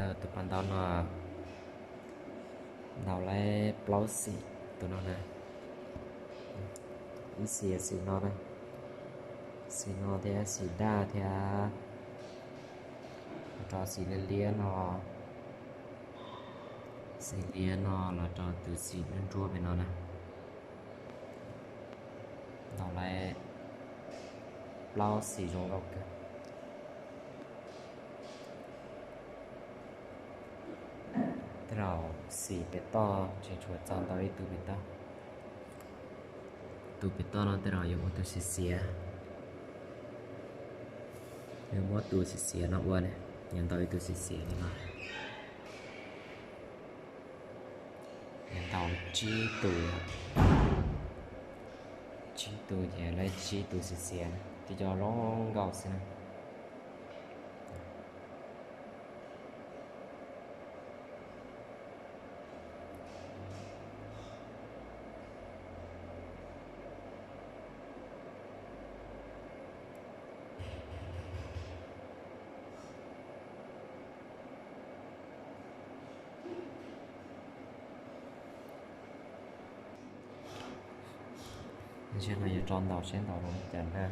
Tus pas ntaus no ntaus lawm plaub xim, tus no na. Ib xim xim no na, xim no thiab xim daj thiab, los rau xim liab liab no, xim liab no los rau tus xim nruab nruab pem no na. Ntaus lawm plaub xim zoo nkauj kawg. Tej zaum xim pem toj tseem tshuav txog ntau ib tug pem toj. Tus pem toj no tej zaum yuav ua tus xiav xiav, yuav muab tus xiav xiav no ua, yuav ntaus ib tug xiav xiav li no. Yuav ntaus tsib tus, tsib tus ces lawv tsib tus xiav xiav, tib co zoo nkauj xwb na. Tab sis no yuav rov ntaus seb ntaus zoo li cas na.